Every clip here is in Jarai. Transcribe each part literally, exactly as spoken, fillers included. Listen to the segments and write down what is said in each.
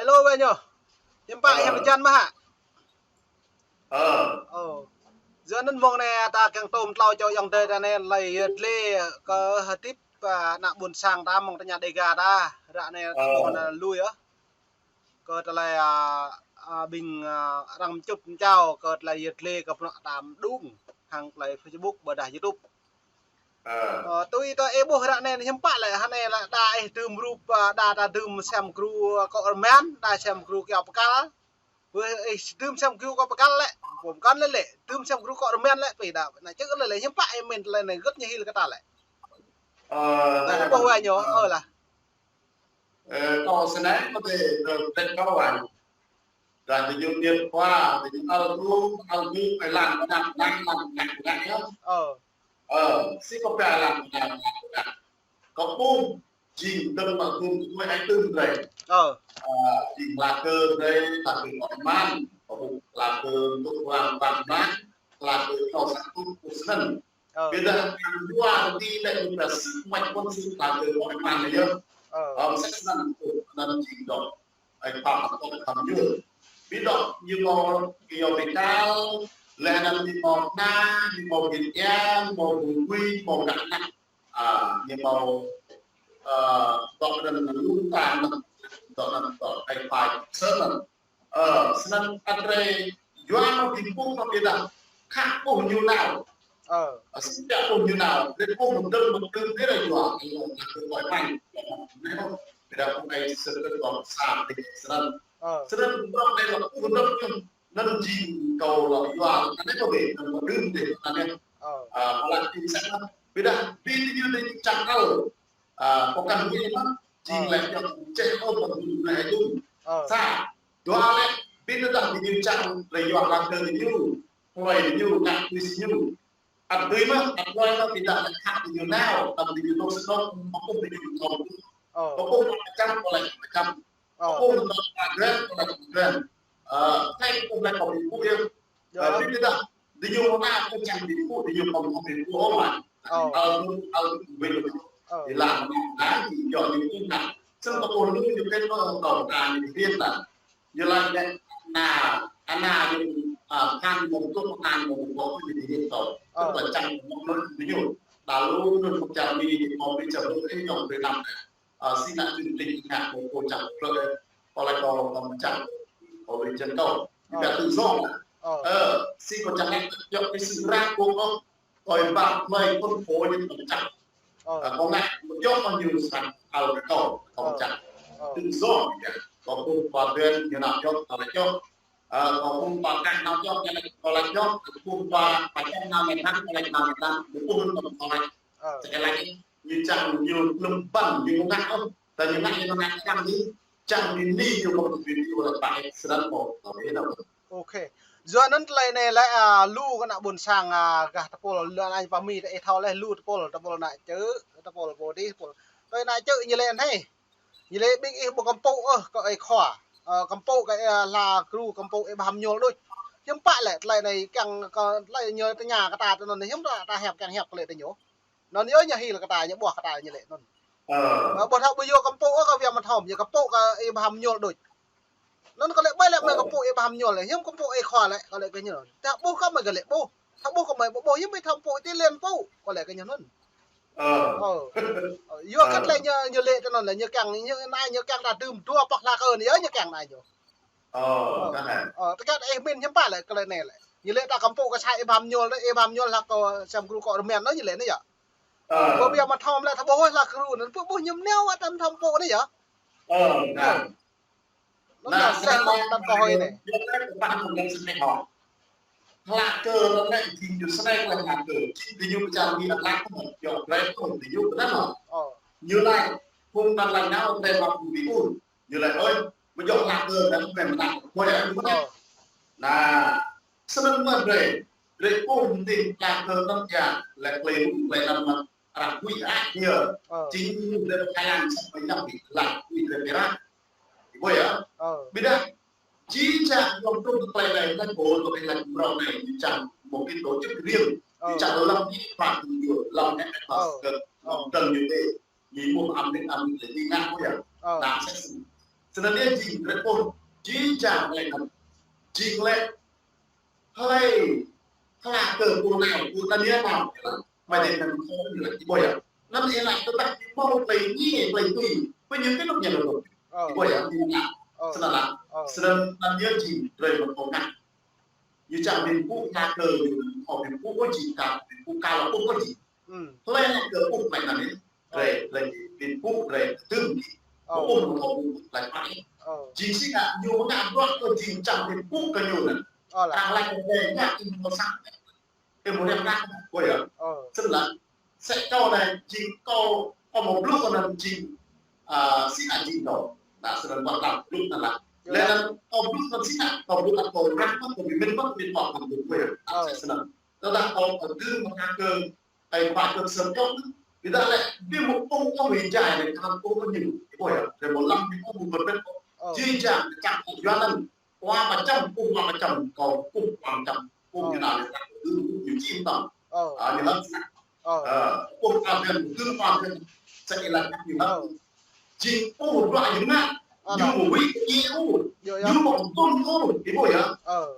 Lô wai ñu. Hiư̆m pă, hiư̆m pă jan mơ̆ hă? Ơ. Ơ. Yua anŭn mông anai ta kiăng tơm tlâo čô ayŏng adơi ta anai lĕ yơh lĕ kơ hơdip, a, ană ƀôn sang ta mơ̆ng tơña Đêga ta. Ră anai ta ƀuh anŭn lui yơh. Kơ tơlơi, a, a, ƀing, a, arăng mčŭp mčao, kơ tơlơi yơh lĕ kơ bruă ta mđung hăng tơlơi Facebook ƀôdah YouTube. Ơ, tui ta ih ƀuh ră anai hiư̆m pă lĕ, hơnai lĕ đa ih dưm rup, a, đa ta dưm sem gru kŏ rơmen, đa sem gru kơyâo pơkăl. Wơ̆, ih dưm sem gru kŏ pơkăl lĕ, pơm kăn lĕ lĕ, dưm sem gru kŏ rơmen lĕ, pih đa, ană čư̆ lĕ lĕ, hiư̆m pă ih mĭn tơlơi anai gơ̆t ñu hil kơ ta lĕ. Ơ, ta ƀuh wai ñu, ơ lah. Ơ, kâo sơnai kơ tơlơi, ơ, tơlơi kâo wai. Dah tơjŭ điêt khua, tơjŭ al gru, al gru, ơ, lăng, lăng, lăng, lăng, lăng, lăng, yơh. Ơ. Ơ, si kâo pia lăng, lăng, lăng, lăng. Kâo ƀuh, jing dơ̆ng mă gum kơ tui ai tơm drei. Ơ. Ơ, jing la kơ drei, la kơ kŏ rơmen, kâo ƀuh la kơ tŭk rang rang rang, la kơ kâo sat tŭk kơ snăn. Ơ. Ƀiădah kăn dua tơlơi lĕ ñu pia sĭt mă kơ sĭt la kơ kŏ rơmen yơh. Ơ. Ơ, msĕ snăn kơ anăn jing dŏ. Ai pap akŏ khăm yơh. Ƀiădah ñu mâo kơyâo pơkăl, leh anăn ñu mâo kơna, ñu mâo git yang, mâo bơngui, mâo gah anak. A, ñu mâo, ơ, dŏ anăn lŭng ta anăn, dŏ anăn dŏ ai phai sơnăn. Ơ, snăn ăt drei yua mă ƀing ƀuh mă ƀiădah khă ƀuh ñu nao. Ơ. Ơ, sĭt ƀuh ñu nao, drei ƀuh mơ̆ng dơ̆ng mơ̆ng kơm drei yua, kơ kơ koi măng. Ƀiădah ƀuh ai sơkơt kơ sa ƀing snăn. Ơ. Snăn ƀuh ai lŏ ƀuh dơ̆ng ñu, anăn jing kâo lŏ yua, anăn kâo ƀuh, anăn kâo đưm dih, anăn. Ơ. A, pơlăk jing sa, ƀiădah ƀing ñu dih čang kâo. A, pơkăn ƀuh mă, jing lĕ yơh čeh ôh ƀing ñu nai dum. Ơ. Sa, dua lĕ, ƀing ñu dah ƀing ñu čang lĕ yua la kơ ñu, plơi ñu, ngă tui si ñu. Ăt tui mă, ăt plơi mă, ƀiădah lĕ khă ƀing ñu nao, ăt ƀing ñu dôk sơdŏk, mă kŭp ƀing ñu tŏng. Ơ. Mă kŭp mă čang, plơi mă čang. Ơ. Mă kŭp mă čang, plơi mă čang. Ơ, thai kŭp lĕ kâo ƀing ƀuh yơh. Ơ, ƀiădah dah, diñu mơ̆ ta kơ čang diñu, diñu kơ mơ̆ diñu ôh mă. Ơ. Al gru, al gru ƀing ñu. Ơ. Ih lăng mơ̆ ta, diñu ñu ƀing ta. Snăn kơ ƀuh ñu ñu kơ kơ kơ ta ñu ƀing ta. Ñu lăng lĕ na, ana ñu, a, kăn mơ̆ tŭk kăn mơ̆ tŭk ñu ƀing ta. Ơ. Tŭk čang mơ̆ mơ̆ diñu. Lalu ñu mơ̆ čang diñu mơ̆ ƀing čang ƀing ñu ƀing năm. Ơ, si ană čun tĭng ngă kơ kâo čang plơi, kâo laĭ kâo kơ mơ̆ čang, kâo laĭ čang kâo. Ơ. Ƀiădah tui yơh. Ơ. Ơ, si kâo čang lĕ, yua kơ si ră kâo kơ, kâo ƀă plơi kơ kâo ñu kơ mơ̆ čang. Ơ. Ơ, kâo ngă, mơ̆ yua kơ ñu srăng al kơ kâo, kâo mơ̆ čang. Ơ. Tui yơh, yơh. Kâo kơ pơđen, ñu nao yơh, kâo laĭ yơh. Ơ, kâo ƀuh pơkăl nao čŏk, kâo laĭ čŏk, ƀuh pơkăl nao mơ̆ng anăn, kâo laĭ nao mơ̆ng anăn, ƀuh ƀuh nao mơ̆ng anăn. Ơ. Sekali lagi, ñu čang ñu lơ̆m ƀăn, ñu ngă ôh, ta ñu ngă ñu ngă čang ñu, čang ñu ni ñu kâo ƀuh video laĭ pă ih srăng kâo, kâo ƀuh nao. Ôkê. Yua anŭn tơlơi anai lĕ, a, lu kơ ană ƀôn sang, a, gah tơpul, lu ană pami ta ih thâo leh lu tơpul, tơpul ană čư̆, tơpul pô dih, tơpul. Tơlơi ană čư̆ ñu lĕ anai. Ñu lĕ ƀing ih ƀu kăm pŭ ôh kơ ih khua. Ơ, kăm pŭ kơ ih hla gru, kăm pŭ ih ƀham ñuôl đôč. Hiư̆m pă lĕ tơlơi anai kiăng kơ tơlơi ñu tơña kơ ta tơ anŭn hiư̆m ta, ta hiăp kiăng hiăp kơ lĕ tơ ñu. Anŭn yơh ñu hil kơ ta, ñu ƀuah kơ ta ñu lĕ anŭn. Ơ. Ơ, ƀu thâo ƀu yua kăm pŭ ôh kơ Việt Nam thom, ñu kăm pŭ kơ ih ƀham ñuôl đôč. Anŭn kơ lĕ ƀai lĕ mơi kăm pŭ ih ƀham ñuôl lĕ, hiư̆m kăm pŭ ih khua lĕ, kơ lĕ kơ ñu. Ta ƀuh kơ mơi kơ lĕ ƀuh. Ta ƀuh kơ mơi ƀu ƀuh, hiư̆m ih thâo pŭ, ih ti lĕn pŭ, kơ lĕ kơ ñu anŭn. Ơ. Ơ. Ơ, yua kơ tơlơi ñu, ñu lĕ tơ anŭn lĕ, ñu kiăng, ñu anai, ñu kiăng ta dưm dua pŏk hla kơ ñu, ñu kiăng anai ñu. Ơ, ơ, kơ anai. Ơ, tơ kơ ih mĭn hiư̆m pă lĕ, kơ lĕ anai lĕ. Ñu lĕ ta kăm pŭ kơ sa ih ƀham ñuôl, ih ƀham ñuôl hla kơ sem gru kŏ rơmen anŭn ñu lĕ anai yơh. Ơ. Kơ ƀiă mă thom lĕ, ta ƀuh hla gru anŭn, ƀuh, ƀuh ñu nao, ta thâo pŭ anai yơh. Ơ, anai. Ơ. Anŭn anai, yơh, snăn lĕ, ta kơ hơi anai. Yơh, anai, kơ ƀah anŭn lĕ snăn lĕ hŏ. Hla kơ anŭn lĕ, jing ñu snăn lĕ hla kơ. Jing diñu pơčar mi anak mơ̆n, yua brei kơ diñu pơnăn mơ̆n. Ơ. Ñu laĭ, phung anŭn laĭ nao brei mă phung diñu. Ñu laĭ, ơi, mơ̆ yua hla kơ anŭn brei mơnă. Ơ. Anai, snăn mơ̆n brei. Brei phung diñu hla kơ anŭn yơh, lĕ klei, klei anŭn mơ̆n. Arăng huĭ ăt yơh. Ơ. Jing ñu brei Thái Lan sat ƀai ñăm bi hla, huĭ brei pơră. Ih ƀuh yơh. Ơ. Ƀiădah, jing čang yua truh kơ tơlơi anai, anai kâo tui anai mrâo anai, čang một cái tổ chức riêng. Ơ. Jing čang lăm ñu pă ñu, lăm ñu pă kơ, lăm dơ̆ng ñu dih. Ñu ƀuh amĭ, amĭ lĕ ñu ngă ƀuh yơh. Ơ. Anai sat sĭt. Snăn yơh jing, drei ƀuh, jih jang tơlơi anăn. Jing lĕ, hlei, hla kơ pô anai, pô anăn yơh anăn, yơh lah. Mă dê anăn kơ ñu lah, ih ƀuh yơh. Anăn yơh lah, tơdah ih mâo tơlơi ngiê, tơlơi tui, pơñu kơ anôk ñu lah. Ih ƀuh yơh, ih ƀuh yơh. Snăn lah, snăn anăn yơh jing, drei mă kơ ngă. Ñu čang ƀing pŭ hla kơ, ñu, ơ, ƀing pŭ ôh jing ka, ƀing pŭ ka lah ƀuh ôh jing. Hlei hla kơ ƀuh klei anăn yơh. Drei, drei, ƀing pŭ drei tơm jing. Ƀuh ƀuh ƀuh klei pă. Jing si ngă ñu ngă bruă kơ jing čang ƀing pŭ kơ ñu anăn. Arăng lač kơ drei ngă ih mâo sang. Ih mâo riam răng. Ƀuh yơh. Snăn lah. Msĕ kâo anei jing kâo, kâo mâo blŭ kâo anăn jing, a, si ngă jing kâo. Nah, snăn ƀuh lah blŭ anăn lah. Leh anăn kâo blŭ anăn si ngă, kâo blŭ kâo răng, kâo bi mĭn, kâo bi mĭn, kâo bi mĭn, ƀuh yơh. Msĕ snăn. Tơdah kâo, kâo tơm mă kơ ai khua kơ sơm čŏk, ƀiădah lĕ, bi mâo ƀuh ƀuh ih jai lĕ, kơ ƀuh ƀuh ñu. Ih ƀuh yơh, drei mâo lăng bi ƀuh ƀuh ƀuh ƀuh. Jih jang, čang Yuan anăn. Wa mă čăm, ƀuh wa mă čăm, kâo ƀuh wa mă čăm, ƀuh ñu nao lĕ, ƀuh ñu jing tăm. A, ñu lăng snăk. A, ƀuh wa mă čăm, ƀuh wa mă čăm, sa ih lăng ñu lăng. Jing ôh, dua jing ngă. Ñu mâo wĭ kơ ih ôh. Ñu mâo tŭn ôh. Ih ƀuh yơh.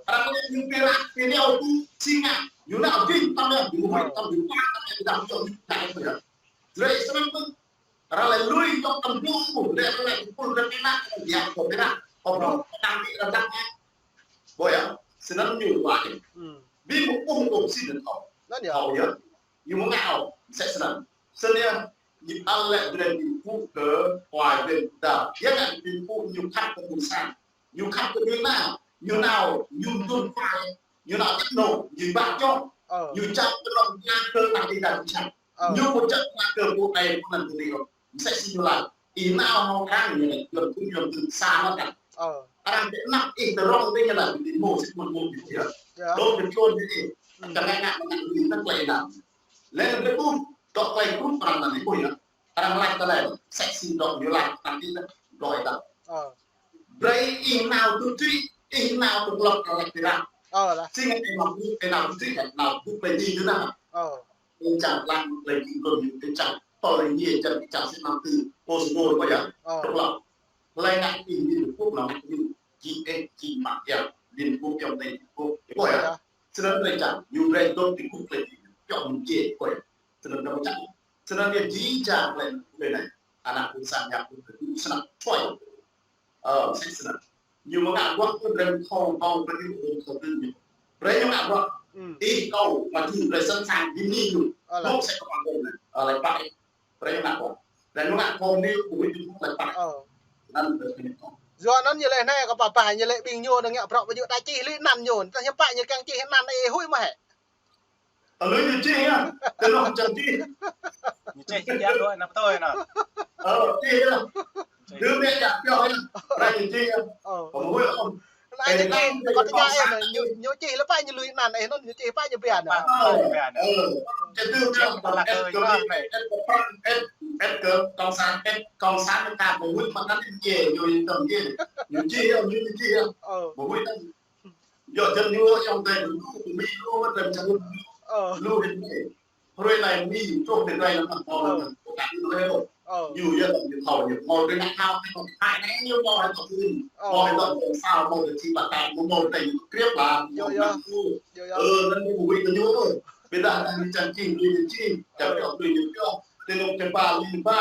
Arăng lĕ ñu pơră, pơră ôh, si ngă. Ñu nao jing tăm yơh. Ñu mâo wĭ tăm, ñu pơră tăm yơh. Ñu dang yơh, ñu dang yơh. Drei snăn pơ. Arăng lĕ lui dŏ tăm dŏ ôh. Lĕ arăng lĕ pul kơ pơră. Yơh, kơ pơră. Kơ pơră. Kơ pơră. Ƀuh yơh. Snăn ñu wĭ. Bi mâo ƀuh ƀuh si anăn ôh. Anăn yơh. Ƀuh yơh. Ñu mâo ngă ôh, msĕ snăn. Snăn yơh, ñu ăl lĕ drei ƀing pŭ kơ, ƀuh drei ƀing pŭ. Yơh ngă ƀing pŭ ñu khăp kơ ƀuôn sang. Ñu khăp kơ ñu nao, ñu nao, ñu mdŭn phai, ñu nao čăp nô, ñu ƀă čŏk. Ñu čăp kơ nô, ñu kơ nao ti đa čăp. Ñu mâo čăp nao kơ pô anei, pô anăn, pô anei. Msĕ si ñu lač. Ih nao hŏng arăng ñu lĕ, Yuan tŭ Yuan tŭ sa mă tăk. Arăng ti anăp ih tơrŏng ti ñu lĕ, ti mâo sĭt mơ̆n mâo ti yơh. Dôk ti čuôn ti ih. Kơ ngă ngă mă ngă ih năk klei nao. Leh anăn ƀuh, dŏ klei kruh arăng anăn ih ƀuh yơh. Arăng lač tơlơi, msĕ si dŏ ñu lač, anăn ih dŏ ih dŏ. Brei ih nao tŭ tui, ih nao tŭ klŏk arăng lač ti arăng. Si ngă ih nao tŭ, ih nao tŭ tui, nao tŭ klei dih ñu nao. Ih čang lăng lĕ jing kơ ñu, ih čang tơl lĕ ñu, ih čang, ih čang sĭt mơ̆ng tơ, pô sơmô ƀuh yơh. Tŭ klŏk. Hlei ngă ih Liên Hợp Quốc, ngă ih jing ih, jing mă yơh, Liên Hợp Quốc yơh, Liên Hợp Quốc. Ih ƀuh yơh. Snăn drei čang, ñu brei dŏ ti kŭk lĕ jing, pioh mơ̆ng jê, ih ƀuh yơh. Snăn drei čang. Snăn yơh jih jang klei anei, anăn ƀuôn sang ñu ƀuh, snăn čuai. Ơ, msĕ snăn. Ñu mâo ngă bruă kơ drei thâo ƀâo brei ñu thâo tơm ñu. Brei ñu ngă bruă. Ih kâo mă jŭ brei sẵn sàng bi mni ñu. Ơ, lah. Mâo msĕ kơ pă anei. Ơ, lĕ pă. Brei ñu ngă bruă. Brei ñu ngă thâo mni kơ ƀuh ñu lĕ pă. Anăn brei ñu ngă. Yua anăn ñu lĕ anei kơ pă pă ñu lĕ ƀing ñu nao ngă bruă ƀu djơ̆ ta čih lĕ anăn ñu. Tơdah hiư̆m pă ñu kiăng čih anăn ih huĭ mơ̆ hĕ. Ơ, lui ñu čih yơh. Tơlơi čang čih. Ñu čih čih yơh, đuaĭ anăp tui anăn. Ơ, čih yơh. Čih. Đưm đĕ čak pioh yơh. Brei ñu čih yơh. Ơ. Kâo mơ̆ huĭ ôh. Anăn ñu čih, kâo tơña ih anăn, ñu, ñu čih lĕ pă ñu lui anăn ih anăn, ñu čih pă ñu pia anăn. Pă ñu pia anăn. Ơ. Čih tui ñu pă lăk ih kơ Yuan anei. Ih kơ Prăng, ih, ih kơ Cộng sản, ih Cộng sản ñu ka mơ̆ huĭ mă anăn ih, ñu ih tơm ih. Ñu čih yơh, ñu čih yơh. Ơ. Mơ̆ huĭ anăn. Yua jăn ñu yơh tơl lu, Mi lu, mă tơl čang lu. Ơ. Lu hĭn anei. Hruê anei Mi truh ti anei lăm mă mâo lăm mă. Ơ. Ñu yơh ñu thâo ñu mâo ti anăp hao, hao ti anăp anei ñu mâo hao ti anăp. Ơ. Mâo hao ti anăp sao, mâo ti čih ƀă tơl, mâo mâo ti anăp kriăp lah, mâo anăp lu. Ơ, anăn mơ̆ huĭ kơ ñu. Ƀiădah anăn ñu čang čih, lui ñu čih, čang pioh, lui ñu pioh. Ti anăp čang ba, lui ñu ba.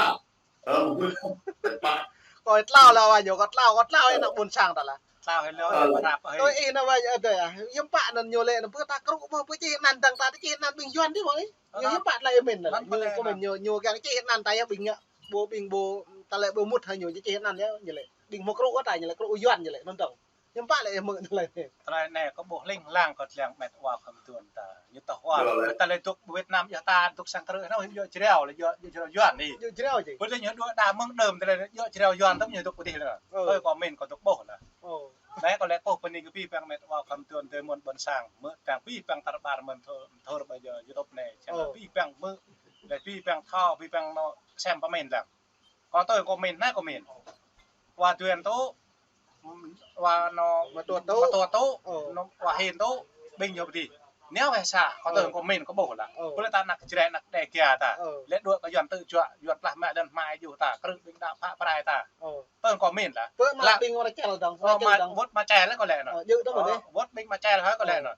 Ơ, mơ̆ huĭ. Kâo tlao lĕ wa ñu, kâo tlao, kâo tlao ih nao ƀuôn sang ta lah. Tlao ih lĕ, ơ, ih prăp ih. Tui ih nao wa, ơ, dơi ah. Hiư̆m pă anăn ñu lĕ, anăn pơ ta krŭ ƀuh, pơ čih anăn dơ̆ng ta, čih anăn ƀing Yuan dih mơ̆ ih. Ñu hiư̆m pă tơlơi ih mĭn lah. Ñu comment ñu, ñu kiăng čih anăn ta yơh ƀing ngă. Ƀu ƀing ƀu, ta lĕ ƀu mŭt hă ñu, čih anăn yơh, ñu lĕ. Ƀing mâo krŭ ta, ñu lĕ krŭ Yuan ñu lĕ, anăn dơ̆ng. Hiư̆m pă lĕ ih mơ̆ tơlơi anei. Tơlơi anei kâo ƀuh hling hlang kơ tơlơi met wa khŏm tuan ta. Ñu tơhual. Ơ, lĕ. Ta lĕ dŏ Việt Nam yơh ta dŏ sang krư̆ anăn yơh jrao lĕ yơh, yơh jrao Yuan anei. Yơh jrao jih. Ƀu lĕ ñu dua đa mơ̆ng đưm tơlơi yơh jrao Yuan tơm ñu dŏ pơ dih lĕ. Ơ. Ơ, kâo mĭn kâo dŏ ƀuh lah. Ơ. Lĕ kâo lĕ kâo pơni kơ pih păng met wa khŏm tuan tơ mơ̆n ƀuôn sang. Mơ̆ păng pih păng tar ƀar mơ̆n thâo, thâo ƀă yơh YouTube anei. Čang pih păng mơ̆. Lĕ pih păng thâo, pih păng nao sem pơmĭn lăng. Kâo tui kâo mĭn, anai kâo mĭn. Wa Duen tŭ, wa nô, Mă Tuăt tŭ. Mă Tuăt tŭ, nô, wa Hin tŭ, ƀing ñu pơ dih. Nao weh sa, kâo tui kâo min kâo ƀuh lah. Ơ. Kâo lĕ ta anăk Jrai anăk Đêga ta. Ơ. Lĕ đuaĭ kơ Yuan tơčuă, Yuan plah mă lŏn hmai juh ta, krư̆ ƀing đa phă prai ta. Ơ. Tui kâo min lah. Pơ mă ƀing mă čel dong, ơ, mă čel dong. Wơ̆t mă čel lah kâo lĕ anŭn. Ơ, djơ̆ tơ̆ mơ̆n dih. Wơ̆t ƀing mă čel hơi kâo lĕ anŭn.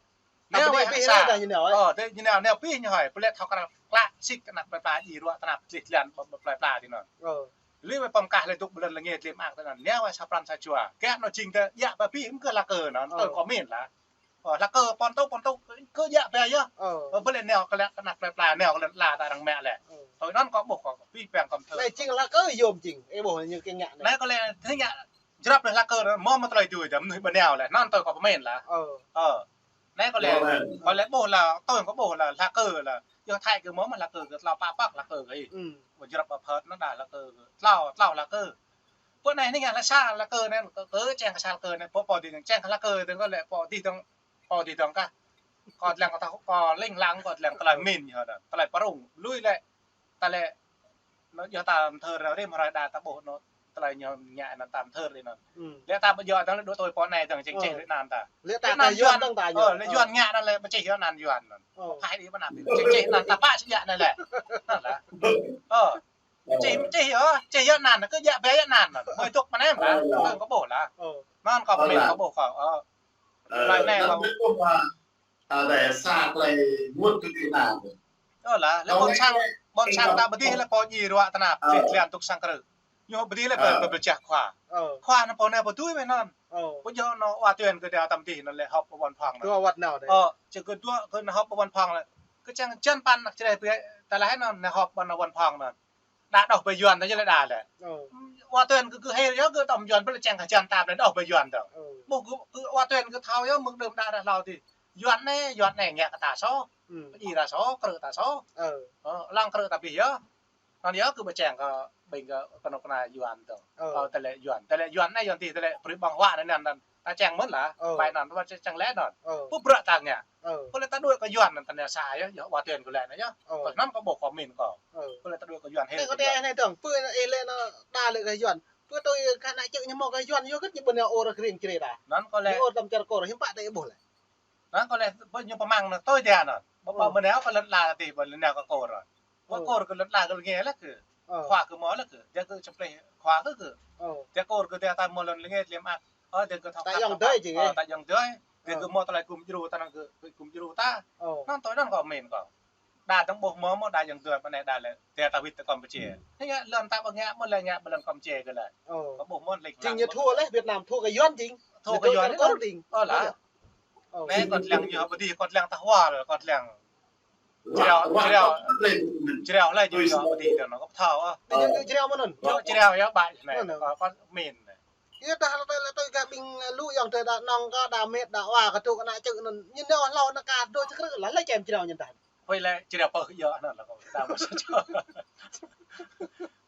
Nao weh pih sa. Ơ, tui ñu nao, nao pih ñu hơi, pơlĕ thâo kơ anăk klă sĭt kơ anăk plơi pla djai ruă tơnap tơlih tơlan plơi pla tui anŭn. Ơ. Lui weh pơm kah lĕ dŏ ƀơi lŏn lĕ nge tơlĕm ak tui anŭn. Nao weh sa pran sa jua. Kơ anŭn jing tơ, djă ba pih mơ̆n kơ hla kơ anŭn, tui kâo min lah. Ơ, hla kơ pơ̆n tŭ, pơ̆n tŭ, kơ djă ba yơh. Ơ. Ơ, ƀơi lĕ nao kơ lĕ kơ anăk plơi pla, nao kơ lŏn ala ta arăng mă lĕ. Ơ. Tui anŭn kâo ƀuh kâo, pih păng kâo thơ. Anai jing hla kơ yôm jing, ih ƀuh ñu kiăng ngă anai. Anai kâo lĕ, thâo ngă, jrăp lĕ hla kơ, mơ̆ mă tơlơi tui, jăm mơnuih ƀơi nao lĕ, anŭn tui kâo pơmin lah. Ơ. Ơ. Anai kâo lĕ, kâo lĕ ƀuh lah, tui kâo ƀuh lah, hla kơ lah. Yơh Thái kơ mơ̆ mă hla kơ kơ, tlâo pă păk hla kơ kơ ih. Ơ. Ƀu jrăp ƀu phơt anŭn đa hla kơ kơ, tlâo, tlâo hla kơ. Pơ anai anai ngă hla sa hla kơ anai, kơ, kơ čeng kơ sa hla kơ anai, pô, pô dih dong čeng hla kơ dong kâo lĕ, pô dih dong, pô dih dong kah. Kâo lăng kâo ta, kâo lăng lăng kâo lăng tơlơi min yơh anŭn, tơlơi prung. Lui lĕ, ta lĕ, anŭn yơh ta mơthơr rĭm hrơi đa ta ƀuh anŭn, tơlơi ñu ngă anŭn ta mơthơr đĭ anŭn. Lĕ ta ƀu djơ̆ dong lĕ dŏ tui pô anai dong čeng čeh đĭ anŭn ta. Lĕ ta Yuan dong ta, ơ, lĕ Yuan ngă anŭn lĕ ƀu čeh Yuan anŭn Yuan anŭn. Ơ. Pơphai đĭ ƀơi anăp čeng čeh anŭn ta pă sĭt yă anai lĕ. Anŭn lah. Ơ. Čih, čih yơh, čih yơh anŭn, kơ djă ba yơh anŭn. Mơi tŭk mơnăm lah, tui kâo ƀuh lah. Ơ. Anŭn kâo pơmin kâo ƀuh kâo. Ơ. Ơ, tơlơi anai kâo ƀuh. Ơ, đa sa tơlơi mŭt kơ tui anŭn. Ơ lah, lĕ ƀôn sang, ƀôn sang ta ƀu dih lĕ pô djai ruă tơnap, tơlih tơlan tŭk sang krư̆. Ñu ƀu dih lĕ pơ, pơ, pơčah khua. Ơ. Khua anŭn pô anai pô tui weh anŭn. Ơ. Pô djơ̆ anŭn wa tuyên kơ đa tam dih anŭn lĕ họp ƀơi văn phòng anŭn. Dua wăt nao đe. Ơ, či kơ dua kơ anŭn họp ƀơi văn phòng lĕ. Kơ čang jăn păn anăk Jrai ƀiă, ta lĕ anŭn anŭn họp ƀơi văn phòng anŭn. Đa đŏh ba Yuan ta yơh lĕ đa lĕ. Ơ. Wa tuyên kơ, kơ hil yơh kơ tơm Yuan pơlĕ čang kơ jăn ta pơlĕ đŏh ba Yuan ta. Ơ. Ƀuh kơ, kơ wa tuyên kơ thâo yơh mơ̆ng đưm đă đa hlâo dih. Yuan anai, Yuan anai ngă kơ ta soh. Ơ. Pơdjai ta soh, krư̆ ta soh. Ơ. Ơ, lăng krư̆ ta abih yơh. Anŭn yơh kơ ƀu čang kơ ƀing kơ kơnuk kơna Yuan dong. Ơ. Kơ tơlơi Yuan. Tơlơi Yuan anai Yuan dih tơlơi prui ƀơ̆ng huă anŭn anŭn. Ta čang mơ̆n lah, ơ, bai anŭn, ta čang lĕ anŭn. Ơ. Pô bruă ta ngă. Ơ. Pô lĕ ta đuaĭ kơ Yuan anŭn ta nao sa yơh, yơh wa tuyên kơ lĕ anŭn yơh. Ơ. Pô anŭn kâo ƀuh kâo min kâo. Ơ. Pô lĕ ta đuaĭ kơ Yuan hil. Anai kâo tơña anai dong, pô ih lĕ anŭn đa lĕ kơ Yuan. Pô tui kơ anăk čư̆ ñu mơ̆ kơ Yuan yơh kơ ñu ƀu nao ôh rơkring črê ta. Anŭn kâo lĕ. Ñu ôh tơm čar kôr, hiư̆m pă ta ih ƀuh lĕ. Anŭn kâo lĕ, ƀơi ñu pơmăng anŭn, tui dia anŭn. Ƀơi, ƀơi mơnao kơ lŏn ala ta dih, ƀơi lŏn nao kơ kôr anŭn. Ơ. Kôr kơ lŏn ala kơ lĕ nge lĕ kơ. Ơ. Khua kơ mơ̆ lĕ kơ. Dia kơ čơplih khua kơ kơ. Ơ. Dia kôr kơ dia ta mơ̆ lŏn lĕ nge tơlĕm ak. Ơ, dia kơ thâo ta khăp yŏng dơi jing ơ. Ơ, ta yŏng dơi. Dia kơ mơ̆ tơlơi gum djru ta anŭn kơ, gum djru ta. Ơ. Anŭn tui anŭn kâo min kâo. Đa dong ƀuh mơ̆ mơ̆ đa yŏng dơi pơ anai đa lĕ. Dia ta wĭt tơ Kampuchia. Anai ngă lŏn ta ƀu ngă mơ̆ lĕ ngă ƀơi lŏn Kampuchia kơ lĕ. Ơ. Kâo ƀuh mơ̆ lĕ. Jing ñu thua lĕ Việt Nam, thua kơ Yuan jing. Thua kơ Yuan. Kôr jing. Ơ lah. Ơ. Anai kâo lăng ñu ƀu dih kâo lăng ta hua lĕ kâo lăng. Jrao, jrao, jrao lĕ jing yơh ƀu dih dong kâo thâo ah. Tơ jing jrao mơ̆n anŭn. Yơh jrao yơh ƀai anai. Kâo, kâo min anai. Yơh dah lĕ tui, lĕ tui kơ ƀing lu yŏng tơ đa nong kơ đa met đa wa kơ tŭ kơ anăk čư̆ anŭn. Ñu nao hlâo anŭn kơ dŏ čơkrư̆ lah lĕ čem jrao ñu dah. Huĭ lĕ jrao pơh yơh anŭn lah kâo đa mơ̆ sa čô.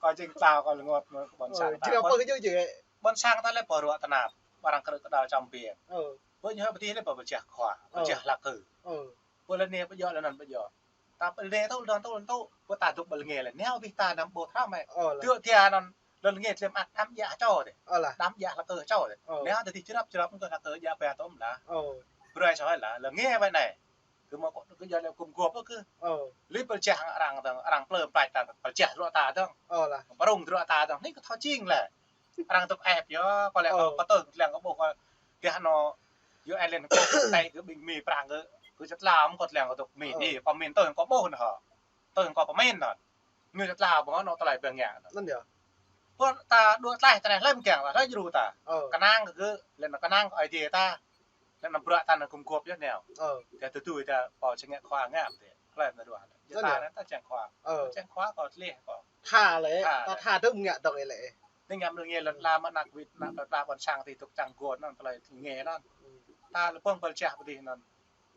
Kâo jing tlao kâo lơngot mơ̆ ƀôn sang ta. Jrao pơh yơh jing. Ƀôn sang ta lĕ pô ruă tơnap. Ƀơi arăng krư̆ kơđao čăm biă. Ơ. Ƀơi ñu hơi ƀu dih lĕ pô pơčah khua, pơčah hla kơ. Ơ. Pơ lŏn nge pơdjơ̆ lŏn anŭn pơdjơ̆. Ta pơ lŏn nge tŭ, lŏn tŭ, lŏn tŭ. Pơ ta dŏ pơ lŏn nge lĕ, nao abih ta anăm ƀuh tram mơ̆. Ơ lah. Tui dia anŭn, lŏn nge tơlĕm ak đăm djă čô dih. Ơ lah. Đăm djă hla kơ čô dih. Ơ. Nao tơ dih jrăp, jrăp kơ hla kơ djă ba tơm lah. Ơ. Brơi soh lah, lŏn nge ƀơi anai. Kơ mơ̆ kơ, kơ djơ̆ lĕ gum guôp kơ. Ơ. Lui pơčah arăng dong, arăng plơi plah ta, pơčah ruă ta dong. Ơ lah. Prung ruă ta dong, anai kơ thâo jing lĕ. Arăng tŭk ĕp yơh, kâo lĕ kâo, kâo tơ̆ng lăng kâo ƀuh kâo. Gah anŭn, yơh ai lĕ kâo tơ̆ng kơ ƀing Mi Prang kơ, kơ čơtla mơ̆ kâo lăng kâo tŭk min. Ơ. Ih, kâo min tơ̆ng kâo ƀuh anŭn hă. Tơ̆ng kâo pơmin anŭn. Ñu čơtla ƀơ̆ng anŭn tơlơi ƀơ̆ng ngă anŭn. Anŭn yơh. Pô ta đuaĭ tlaih tơlơi hlăm kiăng lah, hlăm jru ta. Ơ. Kơnang kơ, lĕ anŭn kơnang kơ Ơi Adai ta. Lĕ anŭn bruă ta anŭn gum guôp yơh nao. Ơ. Dia tơdu ta pô čang ngă khua ngă tê. Hlăm anŭn ruă. Anŭn yơh. Dia ta anŭn ta čang khua. Ơ. Čang khua kâo tlaih kâo. Tha lĕ, tha ta lĕ. Tha dơ̆m ngă dong ih lĕ. Anai ngă mơ̆ lĕ nge lŏn la mơ̆ anăk wĭt anăk plơi pla ƀôn sang ti tŭk čang guôn anŭn tơlơi nge anŭn. Ơ. Ta lĕ pơ̆ng pơlčah pơ dih anŭn.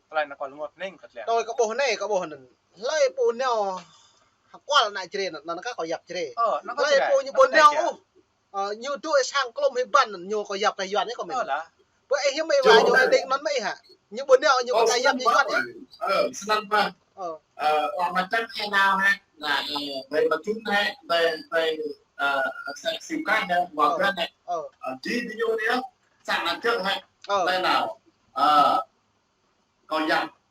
Tơlơi anŭn kâo lơngot hning kơ tơlơi. Tui kâo ƀuh anai, kâo ƀuh anŭn. Hlơi pô nao hơkual anăk črê anŭn, anŭn kơ kâo yap črê. Ơ, anŭn kâo hlơi črê. Pô ñu ƀu nao ôh. Ơ, ñu dŏ sang klôm hĭ ƀăn anŭn, ñu kâo yap kơ Yuan anai kâo min. Ơ lah. Pơ ih hiư̆m ih wa ñu ih đing anŭn mơ̆ ih hă. Ñu ƀu nao, ñu kâo yap ñu Yuan anai. Ơ, snăn mơ̆. Ơ. Ơ, wa mă čang ih nao hă. Nah, ơ, ƀai mă čun hă, ƀai, ƀai, ơ, sa siu kah hă, wa kah hă. Ơ. Ơ, djai ƀing ñu anai, sang anăk čư̆ hă. Ơ. Ƀai nao. Ơ. Kâo yap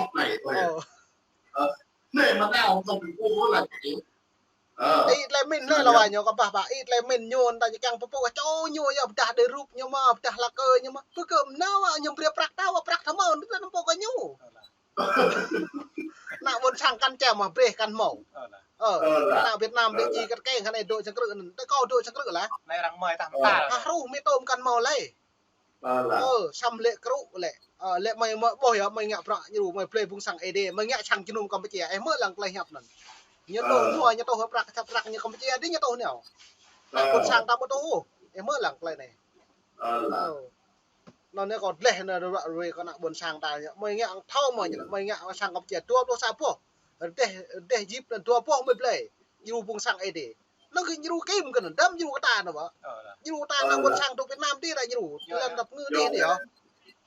sŏk anai, ơi. Ơ. Ơ, anai mơ̆ ta hŏng tŏng ƀing pô laĭ anai. Ơ. Ih tơlơi mĭn anai lĕ wa ñu kơ bah bah, ih tơlơi mĭn ñu ta ñu kiăng pơpŭ čô ñu yơh, pơdah đơi rup ñu mơ̆, pơdah la kơ ñu mơ̆. Pơkơ̆m nao wa ñu brơi prăk ta wa prăk tha mơ̆, ta nao pô kơ ñu. Ană ƀôn sang kăn čem mơ̆ brơi kăn hmâo. Ơ, ană Việt Nam đe či kăt keng kăn ih dŏ čang krư̆ anŭn. Tơ kâo dŏ čang krư̆ lah. Anai arăng mơi tah mơta. Hah ruh mi tôm kăn hmâo lĕ. Ơ, samơ̆ lĕ krư̆ lĕ. Ơ, lĕ mơi mơi ƀuh yơh, mơi ngă prăk ñu, mơi blơi ƀung sang Ơi Adai, mơi ngă sang jơnum Kampuchia, ih mơ̆ lăng tơlơi hiăp anŭn. Ñu tŭ, ñu tŭ prăk, čăp prăk ñu Kampuchia, đĭ ñu tŭ nao. Ană ƀôn sang ta ƀu tŭ, ih mơ̆ lăng tơlơi anai. Ơ. Anŭn anai kâo gleh anai ră ruai kơ ană ƀôn sang ta ñu. Mơi ngă thâo mơi ñu, mơi ngă sang Kampuchia dua pluh sa boh. Rơdêh, rơdêh jip anŭn dua boh mơi blơi. Djru ƀung sang Ơi Adai. Anŭn kơ djru kim kơ anŭn, đăm djru kơ ta anŭn ƀă. Djru ta ană ƀôn sang dŏ Việt Nam đĭ ră djru. Tơlơi tơpă ngă đĭ anai yơh.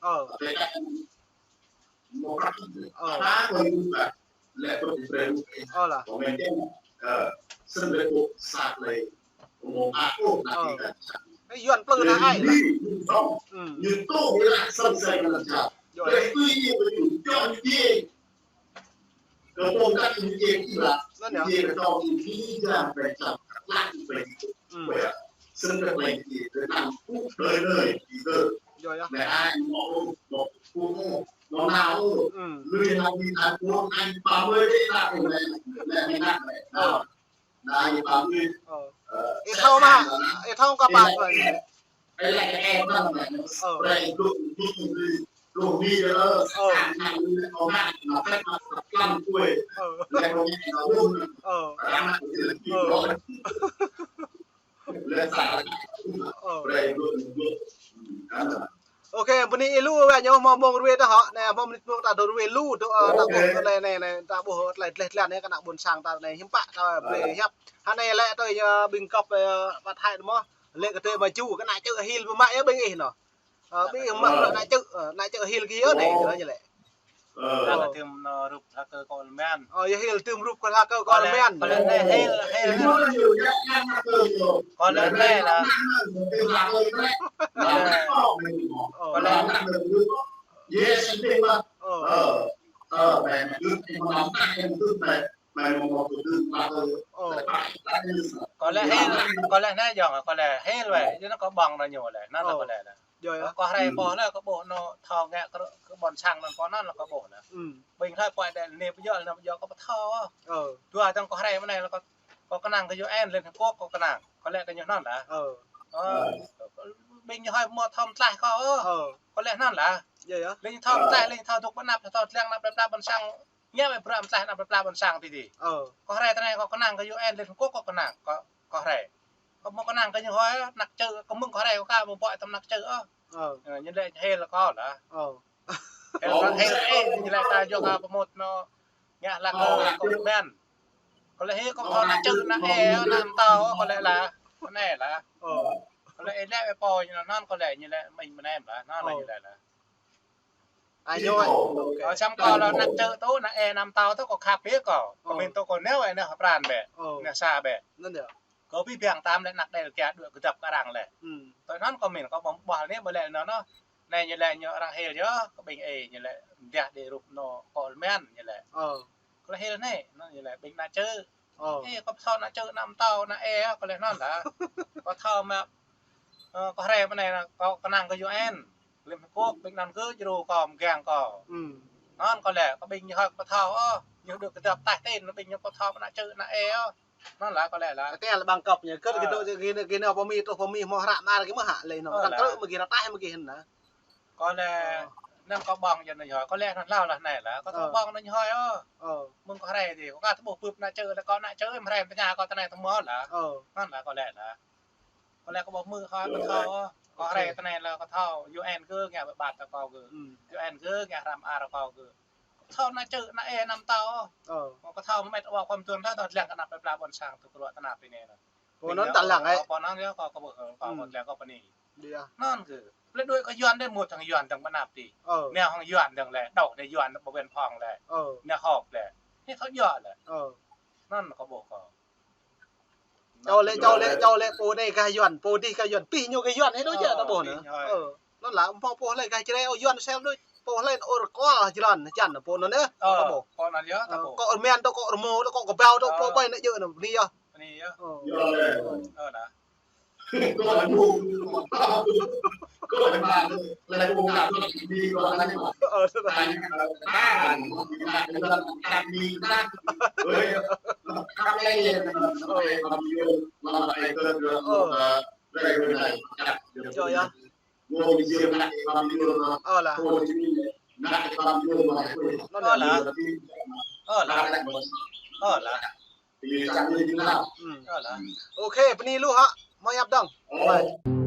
Ơ. Ơ. Ơ lah. Ơ. Ơ. Ơ, Yuan plư anai ai. Ơ. Yua. Anŭn yơh. Ơ. Yua yơh. Ơ. Ơ. Ih thâo mơ̆? Ih thâo kơ pă kơ. Ơ. Ơ. Ơ. Ơ. Ơ. Ok, bơni ih lu wă ñu hmâo mông ruai tơ hŏ. Anai hmâo mơnit mông ta dŏ ruai lu tơ, ơ, ta ƀuh tơ anai, anai, anai, ta ƀuh tơlơi gleh glan anai kơ ană ƀôn sang ta anai hiư̆m pă ta brơi hiăp. Hơnai lĕ tơ ñu ƀing găp, ơ, ƀă thai mơ̆. Lĕ kơ tơ mă ču kơ ană čư̆ hil pơmă yơh ƀing ih nô. Ơ, ƀing ih mă ană čư̆, ơ, ană čư̆ hil kơ yơh anai, kơ ñu lĕ. Ơ. Kơ tơm nô rup hla kơ kơ men. Ơ, yơh hil tơm rup kơ hla kơ kơ men. Kơ lĕ anai hil, hil. Kơ lĕ anai lah. Kơ lĕ. Ơ. Ơ. Kơ lĕ hil, kơ lĕ anai yơh, kơ lĕ hil wĕ. Yơh nô kơ ƀơ̆ng nô ñu lĕ, nô kơ lĕ lah. Yơh, yơh. Kơ hrơi pô lĕ kơ ƀuh nô thâo ngă kơ, kơ ƀôn sang nô kơ nô lĕ kơ ƀuh lĕ. Ƀing hrơi pô đe nê pơjŏ, nê pơjŏ kơ pơthâo. Ơ. Dua tơ̆ng kơ hrơi mơnai lĕ kơ, kơ kơnang kơ U N Liên Hợp Quốc kơ kơnang. Kơ lĕ kơ ñu nô lah. Ơ. Ơ. Ƀing ñu hơi mơ̆ thâo mơtlaih kơ. Ơ. Kơ lĕ nô lah. Yơh, yơh. Lĕ ñu thâo mơtlaih, lĕ ñu thâo dŏ pơ anăp, thâo tlang anăp plei pla ƀôn sang. Ngă wĕ bruă mơtlaih anăp plei pla ƀôn sang tơdơi. Ơ. Kơ hrơi tơ anai kơ kơnang kơ U N Liên Hợp Quốc kơ kơnang. Kơ, kơ hrơi. Kơ mơ̆ kơnang kơ ñu hơi, ană čư̆, kơ mơ̆ng kơ hrơi kơ ka mơ̆ ƀuh tơm ană čư̆ ơ. Ơ. Ơ, ñu lĕ hil kơ lah. Ơ. Hil, hil, ơ, ñu lĕ ta yua kơ pơmŭt nô. Ngă hla kơ kơ men. Kơ lĕ hil kơ thâo ană čư̆, ană ê, ană mtao, kơ lĕ lah. Anai lah. Ơ. Kơ lĕ ê lĕ wĕ pô ñu nô nô kơ lĕ ñu lĕ mĭn mơnai lah. Nô lah ñu lĕ lah. Ai ñu. Ơ, samơ̆ kơ lĕ ană čư̆ tơ, ană ê, ană mtao tơ kơ khăp biă kơ. Kơ mĭn tơ kơ neo ê neo pran bĕ. Neo sa bĕ. Năn yơh. Kơ ƀing biang tam lĕ ană đel kia đuaĭ kơdăp kơ arăng lĕ. Tơ năn kơ mĭn kơ ƀơ̆ng ƀuăl anai ƀu lĕ nô nô. Anai ñu lĕ ñu arăng hil yơh, kơ ƀing ê ñu lĕ mơdiah đĭ rup nô kơ men ñu lĕ. Kơ lĕ hil anai, nô ñu lĕ ƀing ană čư̆. Ơ. Ê, kơ pơthâo ană čư̆, ană mtao, ană ê, kơ lĕ nô lah. Kơ thâo mă, ơ, kơ hrơi mơnai nô, kơ kơnang kơ U N Liên Hợp Quốc, ƀing năn kơ djru kơ mgang kơ. Nô kơ lĕ, kơ ƀing ñu hơi pơthâo ơ, ñu đuaĭ kơdăp taih tin, ƀing ñu pơthâo ană čư̆, ană ê ơ. Nô lah kơ lĕ lah. Tơl ƀăng kăp ñu, kơ kơ dŏ kơ gih nô, gih nô pơ Mi, truh pơ Mi hmâo hră mơar gih mơ̆ hă lĕ nô. Ơ, răng lah. Krư̆ mơ̆ gih ră taih mơ̆ gih hơnŭn lah. Kơ lĕ, năn kơ ƀơ̆ng yơh nô yơh, kơ lĕ năn hlâo lah anai lah, kơ thâo ƀơ̆ng nô ñu hơi ơ. Mơ̆ng kơ hrơi tơ, kơ ka tơ ƀuh bưp ană čư̆ lah, kơ ană čư̆ em hrơi tơña kơ tơ anai tơ mơ̆ lah. Năn lah kơ lĕ lah. Kơ lĕ kơ ƀuh mơ̆ hơi pơthâo ơ. Kơ hrơi tơ anai lah kơ thâo U N kơ ngă ƀơ̆ ƀat tơ kơ kơ. U N kơ ngă hră mơar kơ kơ. Kơ thâo ană čư̆, ană ê, ană mtao ơ. Kơ thâo mơ̆ met wa khom tuan thâo, thâo lăng kơ anăp plei pla ƀôn sang tơ kơ ruă tơ anăp tơ anai nô. Pô năn ta lăng ê. Pô năn yơh, kơ, kơ ƀuh, kơ, kơ lăng kơ pơ anai. Năn kơ. Plei đuaĭ kơ Yuan đe mŭt hăng Yuan dơ̆ng pơ anăp tơ. Neo hăng Yuan dơ̆ng lĕ, đŏk đe Yuan pơ ƀing phŏng lĕ. Neo hŏk lĕ. Anai thâo djơ̆ lĕ. Năn kơ ƀuh kơ. Čô lĕ, čô lĕ, čô lĕ, pô anai gah Yuan, pô dih gah Yuan, pih ñu gah Yuan, hĭ đôč yơh ta ƀuh nô. Năn lah, pô, pô lĕ gah Jrai, ơ, Yuan sel đôč, pô lĕ ur kol jơlan, čan, pô năn yơh, ta ƀuh. Pô năn yơh, ta ƀuh. Kơ men tơ, kơ rơmô tơ, kơ kơbao tơ, pô ƀai nă djơ̆ nô, bơni yơh. Bơni yơh. Ơ, lah. Ơ, ơ, lah. Ơ, lah. Ơ, lah. Ơ, lah. Ơ, lah. Ok, bơni lu hă. Mơi ăp dơ̆ng. Bye.